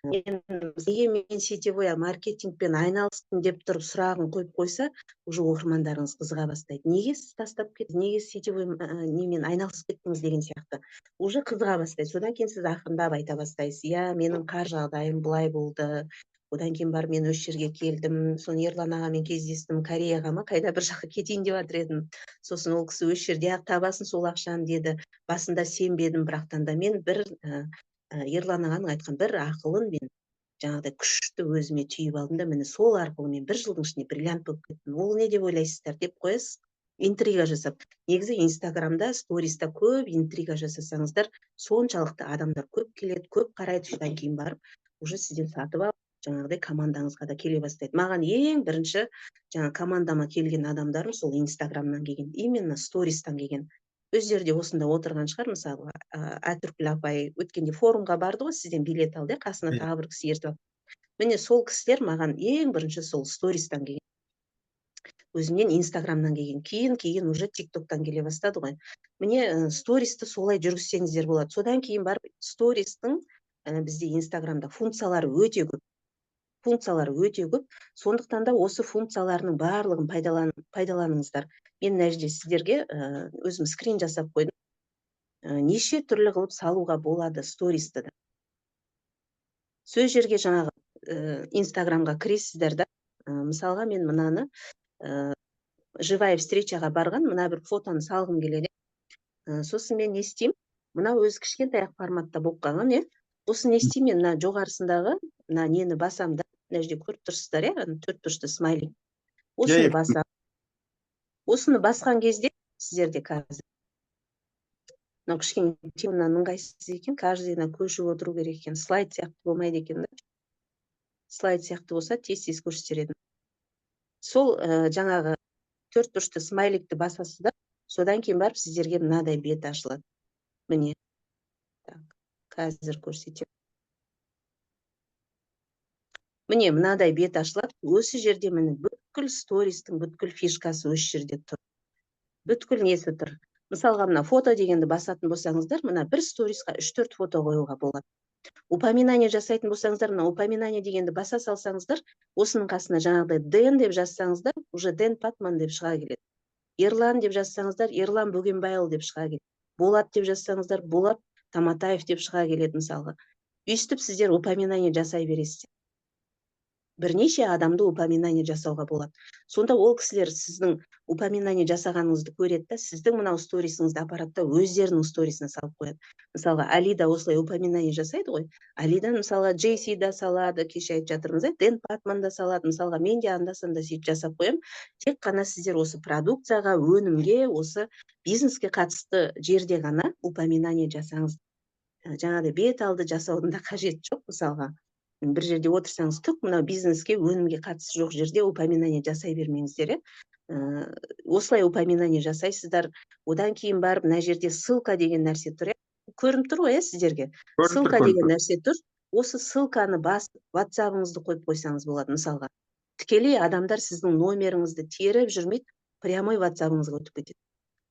мен неге мен сетевой маркетингпен айналыстым деп тұрып сұрағын қойып қойса, уже оқырмандарыңыз қызыға бастайды. Неге сіз тастап кеттіңіз, неге сетевой немен айналысып кеттіңіз деген сияқты уже қызыға бастайды. Содан кейін сіз ақырындап айта бастайсыз: иә, менің қаржы жағдайым былай болды, одан кейін барып мен осы жерге келдім, соны Ерлан ағамен кездестім, Кореяға ма, қайда бір жаққа кетейін деп жатыр едім, сосын ол кісі осы жерде ақ табасың сол ақшаны деді. Басында сенбедім, бірақтан да мен бір Ерлан ағаның айтқан бір ақылын мен жаңағыдай күшті өзіме түйіп алдым да, міне, сол арқылы мен бір жылдың ішінде бриллиант болып кеттім. Ол не деп ойлайсыздар деп қоясыз интрига жасап. Негізі Инстаграмда, сториста көп интрига жасасаңыздар, соншалықты адамдар көп келеді, көп қарайды. Содан кейін барып уже сізден сатып алып, жаңағыдай командаңызға да келе бастайды. Маған ең бірінші жаңа командама келген адамдарым сол Инстаграмнан келген, именно стористан келген. Өздері де осында отырған шығар. Мысалы, Әтіркүл апай өткенде форумға барды ғой, сізден билет алды, иә, қасына тағы бір кісі ертіп алып. Міне, сол кісілер маған ең бірінші сол стористан келген, өзімнен Инстаграмнан келген. Кейін кейін уже Тик Токтан келе бастады ғой. Міне, стористі солай жүргізсеңіздер болады. Содан кейін барып стористің бізде Инстаграмда функциялары өте көп, функциялары өте көп. Сондықтан да осы функцияларының барлығын пайдаланыңыздар. Мен мына жерде сіздерге өзім скрин жасап қойдым, неше түрлі қылып салуға болады стористі да. Сол жерге жаңағы Инстаграмға кіресіздер да, мысалға, мен мынаны живая встречаға барған мына бір фотоны салғым келеді. Сосын мен не істеймін? Мынау өзі кішкентай ақ форматта болып қалған, иә. Сосын не істеймін? Мен мына жоғарысындағы мына нені басамын да, мына жерде көріп тұрсыздар, иә, төрт бұрышты смайлик, осыны басамын. Осыны басқан кезде сіздерде қазір мынау кішкене телефоннан ыңғайсыз екен, каждыйына көшіп отыру керек екен, слайд сияқты болмайды екен да. Слайд сияқты болса, тез тез көрсетер едім. Сол жаңағы төрт бұрышты смайликті басасыз да, содан кейін барып сіздерге мынадай бет ашылады. Міне, так, қазір көрсетемін. Міне, мынадай бет ашылады. Осы жерде, міне, бүткіл стористің бүткіл фишкасы осы жерде тұр, бүткіл несі тұр. Мысалға, мына фото дегенді басатын болсаңыздар, мына бір сторисқа үш төрт фото қоюға болады. Упоминание жасайтын болсаңыздар, мына упоминание дегенді баса салсаңыздар, осының қасына жаңағыдай Дэн деп жазсаңыздар, уже Дэн Патман деп шыға келеді. Ерлан деп жазсаңыздар, Ерлан Бөгенбайұлы деп шыға келеді. Болат деп жазсаңыздар, Болат Таматаев деп шыға келеді мысалға. Өйстіп сіздер упоминание жасай бересіздер. Бірнеше адамды упоминание жасауға болады. Сонда ол кісілер сіздің упоминание жасағаныңызды көреді да, сіздің мынау сторисіңізді апарады да, өздерінің сторисіне салып қояды. Мысалға, Алида осылай упоминание жасайды ғой. Алида, мысалға, Джейси да салады, кеше айтып жатырмыз, иә, Дэн Патман да салады. Мысалға, мен де анда-санда сөйтіп жасап қоямын. Тек қана сіздер осы продукцияға, өнімге, осы бизнеске қатысты жерде ғана упоминание жасаңыз. Жаңағыдай бет алды жасаудың да қажеті жоқ мысалға. Бір жерде отырсаңыз, түк мынау бизнеске, өнімге қатысы жоқ жерде упоминание жасай бермеңіздер, иә. Осылай упоминание жасайсыздар. Одан кейін барып мына жерде ссылка деген нәрсе тұр, иә. Көрініп тұр ғой, иә, сіздерге? Көрініп тұр, Ссылка көрініп деген тұр. нәрсе тұр. Осы ссылканы басып, WhatsApp-ыңызды қойып қойсаңыз болады мысалға. Тікелей адамдар сіздің номеріңізді теріп жүрмейді, прямой WhatsApp-ыңызға өтіп кетеді.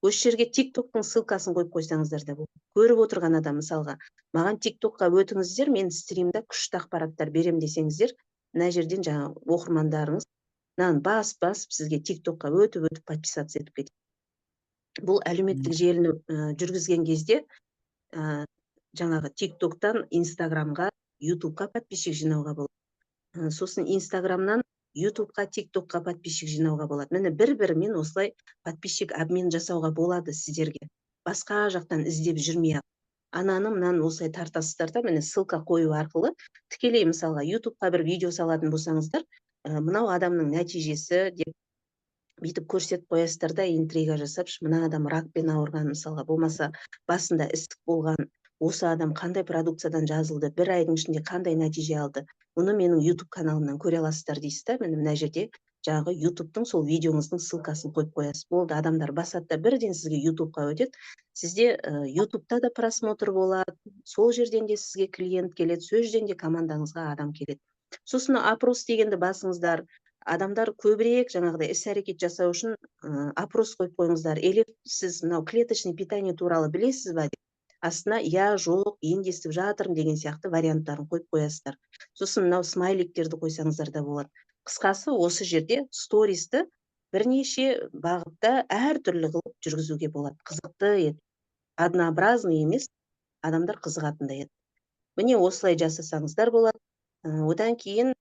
Осы жерге TikTok-тың ссылкасын қойып қойсаңыздар да болады. Көріп отырған адам мысалға, маған TikTok-қа өтіңіздер, мен стримда күшті ақпараттар берем десеңіздер, мына жерден жаңа оқырмандарыңыз мынаны басып-басып сізге TikTok-қа өтіп-өтіп подписаться етіп кетеді. Бұл әлеуметтік желіні жүргізген кезде жаңағы TikTok-тан Инстаграмға, Ютубқа подписчик жинауға болады. Сосын Инстаграмнан Ютубқа, TikTokқа подписчик жинауға болады. Міне, бір-бірімен осылай подписчик обмен жасауға болады сіздерге. Басқа жақтан іздеп жүрмей ақ. Ананы мынаны осылай тартасыздар да, міне, ссылка қою арқылы тікелей мысалға Ютубқа бір видео салатын болсаңыздар, мынау адамның нәтижесі деп бүйтіп көрсетіп қоясыздар да, интрига жасап, мына адам ракпен ауырған мысалға, болмаса басында ісік болған, осы адам қандай продукциядан жазылды, бір айдың ішінде қандай нәтиже алды, мұны менің YouTube каналымнан көре аласыздар дейсіз да, міне, мына жерде жаңағы Ютубтың сол видеоңыздың ссылкасын қойып қоясыз. Болды, адамдар басады да, бірден сізге Ютубқа өтеді. Сізде Ютубта да просмотр болады, сол жерден де сізге клиент келеді, сол жерден де командаңызға адам келеді. Сосын опрос дегенді басыңыздар. Адамдар көбірек жаңағыдай іс әрекет жасау үшін опрос қойып қойыңыздар. Или сіз мынау клеточный питание туралы білесіз ба деп, астына иә, жоқ, енді естіп жатырмын деген сияқты варианттарын қойып қоясыздар. Сосын мынау смайликтерді қойсаңыздар да болады. Қысқасы, осы жерде стористі бірнеше бағытта әртүрлі қылып жүргізуге болады. Қызықты етіп, однообразный емес, адамдар қызығатындай етіп. Міне, осылай жасасаңыздар болады. Одан кейін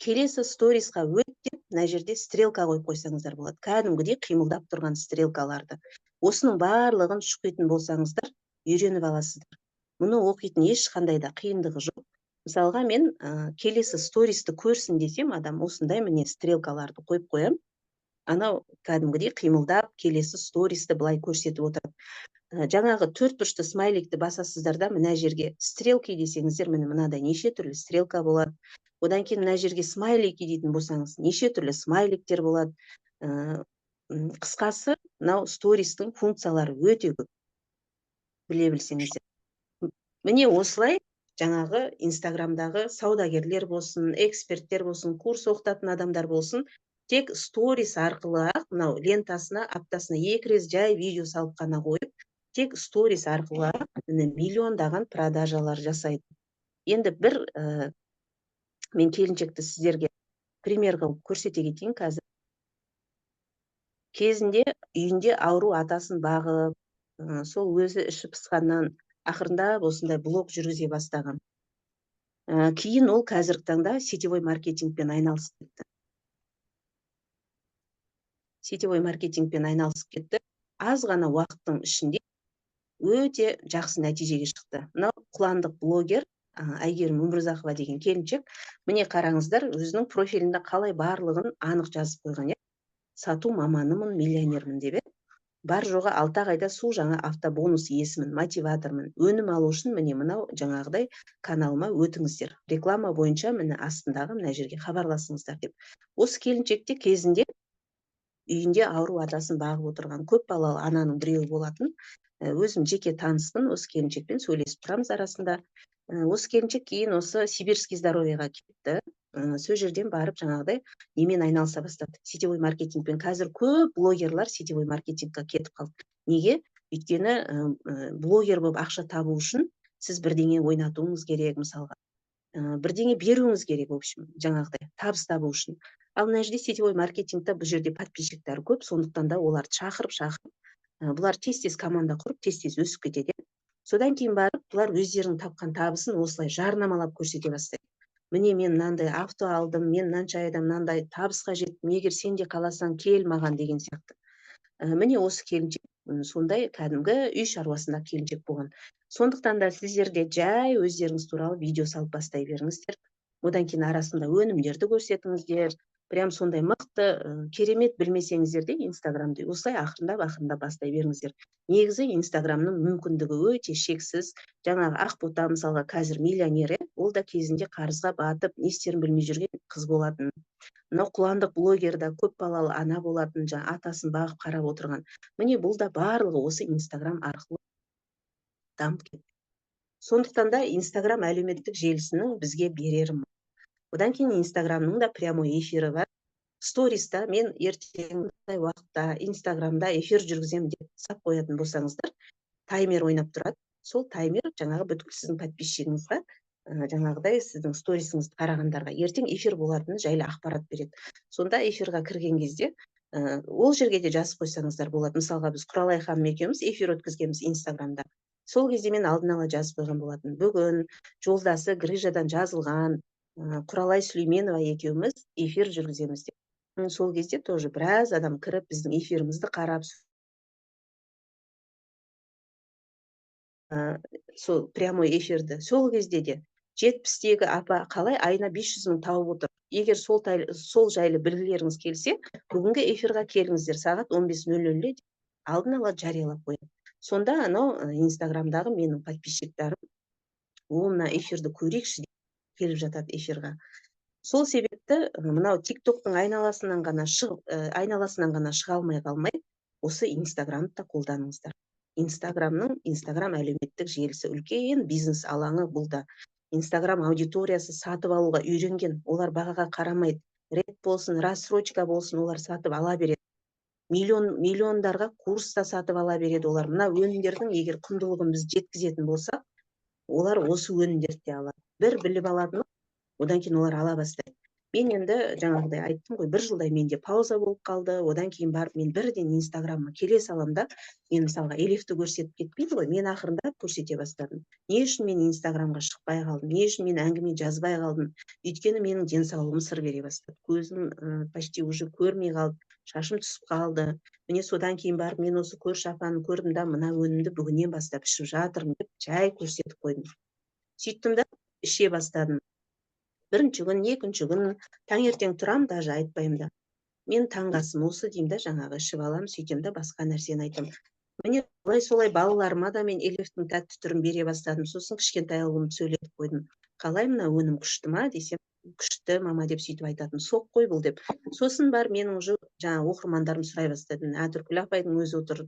келесі сторисқа өт деп мына жерде стрелка қойып қойсаңыздар болады. Кәдімгідей қимылдап тұрған стрелкаларды. Осының барлығын шұқитын болсаңыздар, үйреніп аласыздар. Мұны оқитын ешқандай да қиындығы жоқ. Мысалға, мен келесі стористі көрсін десем, адам осындай, міне, стрелкаларды қойып қоямын. Анау кәдімгідей қимылдап келесі стористі былай көрсетіп отырады. Жаңағы төрт бұрышты смайликті басасыздар да, мына жерге стрелки десеңіздер, міне, мынадай неше түрлі стрелка болады. Одан кейін мына жерге смайлики дейтін болсаңыз, неше түрлі смайликтер болады. Қысқасы, мынау стористің функциялары өте көп, біле білсеңіздер. Міне, осылай жаңағы Инстаграмдағы саудагерлер болсын, эксперттер болсын, курс оқытатын адамдар болсын, тек сторис арқылы ақ, мынау лентасына аптасына 2 рет жай видео салып қана қойып, тек сторис арқылы ақ, міне, миллиондаған продажалар жасайды. Енді бір мен келіншекті сіздерге пример қылып көрсете кетейін қазір. Кезінде үйінде ауру атасын бағып, сол өзі іші пысқаннан ақырындап осындай блог жүргізе бастаған. Кейін ол қазіргі таңда сетевой маркетингпен айналысып кетті. Сетевой маркетингпен айналысып кетті. Аз ғана уақыттың ішінде өте жақсы нәтижеге шықты. Мынау құландық блогер Әйгерім Өмірзақова деген келіншек, міне, қараңыздар, өзінің профилінде қалай барлығын анық жазып қойған, иә? Сату маманымын, миллионермін деп, иә? Бар жоғы 6 айда су жаңа автобонус иесімін, мотиватормын. Өнім алу үшін, міне, мынау жаңағыдай каналыма өтіңіздер. Реклама бойынша, міне, астындағы мына жерге хабарласыңыздар деп. Осы келіншек те кезінде үйінде ауру атасын бағып отырған көп балалы ананың біреуі болатын. Өзім жеке таныспын, осы келіншекпен сөйлесіп тұрамыз арасында. Осы келіншек кейін осы Сибирский здоровьеға кетті. Сол жерден барып жаңағыдай немен айналыса бастады? Сетевой маркетингпен. Қазір көп блогерлар сетевой маркетингқа кетіп қалды. Неге? Өйткені блогер болып ақша табу үшін Сіз бірдеңе ойнатуыңыз керек, мысалға, бірдеңе беруіңіз керек, в общем, жаңағыдай табыс табу үшін. Ал мына жерде сетевой маркетингте, бұл жерде подписчиктер көп, сондықтан да оларды шақырып шақырып, бұлар тез тез команда құрып, тез тез өсіп кетеді. Содан кейін барып бұлар өздерінің тапқан табысын осылай жарнамалап көрсете бастайды: «Міне, мен мынандай авто алдым, мен мынанша айда мынандай табысқа жеттім, егер сен де қаласаң, кел маған», — деген сияқты. Міне, осы келіншек сондай кәдімгі үй шаруасында келіншек болған. Сондықтан да сіздер де жай өздеріңіз туралы видео салып бастай беріңіздер. Одан кейін арасында өнімдерді көрсетіңіздер. Прям сондай мықты, керемет білмесеңіздер де, Инстаграмды осылай ақырындап ақырындап бастай беріңіздер. Негізі Инстаграмның мүмкіндігі өте шексіз. Жаңағы Ақбота, мысалға, қазір миллионер, иә. Ол да кезінде қарызға батып, не істерін білмей жүрген қыз болатын. Мынау Қуандық блогер да көп балалы ана болатын, жаңа атасын бағып қарап отырған. Міне, бұл да барлығы осы Инстаграм арқылы дамып кетті. Сондықтан да Инстаграм әлеуметтік желісінің бізге берері. Одан кейін Инстаграмның да прямой эфирі бар. Сториста «мен ертең уақытта Инстаграмда эфир жүргіземін» деп сап қоятын болсаңыздар, таймер ойнап тұрады. Сол таймер жаңағы бүткіл сіздің подписчигіңізға, жаңағыдай сіздің сторисіңізді қарағандарға ертең эфир болатыны жайлы ақпарат береді. Сонда эфирға кірген кезде, ол жерге де жазып қойсаңыздар болады. Мысалға, біз Құралай ханым екеуміз эфир өткізгенбіз Инстаграмда. Сол кезде мен алдын ала жазып қойған болатын: «Бүгін жолдасы грыжадан жазылған Құралай Сүлейменова екеуміз эфир жүргіземіз», — деп. Сол кезде тоже біраз адам кіріп, біздің эфирімізді қарап, сол прямой эфирді. Сол кезде де 70-тегі апа қалай айына 500 мың тауып отыр, егер сол жайлы білгілеріңіз келсе, бүгінгі эфирға келіңіздер сағат 15:00-де, алдын ала жариялап қоямын. Сонда анау Инстаграмдағы менің подписчиктарым: «О, мына эфирді көрейікші», — деп келіп жатады эфирға. Сол себепті мынау Тик Токтың айналасынан ғана шығып, айналасынан ғана шыға алмай қалмай, осы Инстаграмды да қолданыңыздар. Инстаграм әлеуметтік желісі үлкен бизнес алаңы. Бұл да Инстаграм аудиториясы сатып алуға үйренген. Олар бағаға қарамайды, рет болсын, рассрочка болсын, олар сатып ала береді. Миллион миллиондарға курс та сатып ала береді олар. Мына өнімдердің егер құндылығын біз жеткізетін болсақ, олар осы өнімдерді де алады. Бір біліп алады ма, одан кейін олар ала бастайды. Мен енді жаңағыдай айттым ғой, бір жылдай менде пауза болып қалды. Одан кейін барып мен бірден Инстаграмға келе саламын да, мен, мысалға, Элифті көрсетіп кетпейді ғой, мен ақырындап көрсете бастадым. Не үшін мен Инстаграмға шықпай қалдым, не үшін мен әңгіме жазбай қалдым? Өйткені менің денсаулығым сыр бере бастады, көзім почти уже көрмей қалды, шашым түсіп қалды. Міне, содан кейін барып мен осы көрші апаны көрдім да, мына өнімді бүгіннен бастап ішіп жатырмын деп жай көрсетіп қойдым. Сөйттім да, іше бастадым. Бірінші күн, екінші күн таңертең тұрамын, даже айтпаймын да, мен таңғы асым осы деймін да, жаңағы ішіп аламын, сөйтемін да, басқа нәрсені айтамын. Міне, солай солай балаларыма да мен Элифтің тәтті түрін бере бастадым. Сосын кішкентай ұлымды сөйлетіп қойдым: «Қалай, мына өнім күшті ма?» — десем, «Күшті, мама», — деп сөйтіп айтатын. «Сок қой бұл», — деп. Сосын барып менің уже жаңағы оқырмандарым сұрай бастады: «Әтіркүл апайдың өзі отыр,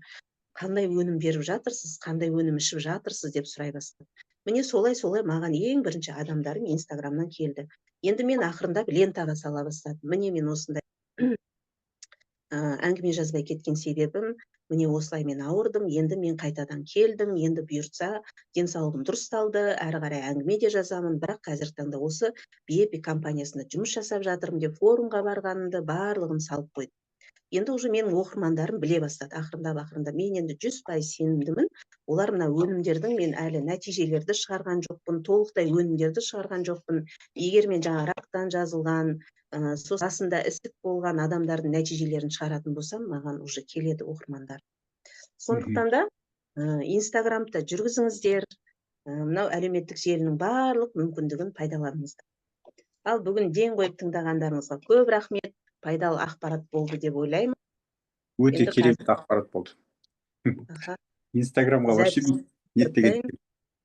қандай өнім беріп жатырсыз, қандай өнім ішіп жатырсыз?» — деп сұрай бастады. Міне, солай солай маған ең бірінші адамдарым Инстаграмнан келді. Енді мен ақырындап лентаға сала бастадым. Міне, мен осындай әңгіме жазбай кеткен себебім міне осылай, мен ауырдым, енді мен қайтадан келдім, енді бұйыртса, денсаулығым дұрысталды, әрі қарай әңгіме де жазамын, бірақ қазіргі таңда осы Биепи компаниясында жұмыс жасап жатырмын деп, форумға барғанымды, барлығын салып қойдым. Енді уже менің оқырмандарым біле бастады ақырындап ақырындап. Мен енді 100% сенімдімін, олар мына өнімдердің, мен әлі нәтижелерді шығарған жоқпын, толықтай өнімдерді шығарған жоқпын. Егер мен жаңа рактан жазылған, сосын басында ісік болған адамдардың нәтижелерін шығаратын болсам, маған уже келеді оқырмандар. Сондықтан да Инстаграмды жүргізіңіздер, мынау әлеуметтік желінің барлық мүмкіндігін пайдаланыңыздар. Ал бүгін ден қойып тыңдағандарыңызға көп рахмет, пайдалы ақпарат болды деп ойлаймын. Өте Енді керемет ақпарат болды. Аха. Инстаграмға вообще Запись неттеген. тоқтайын.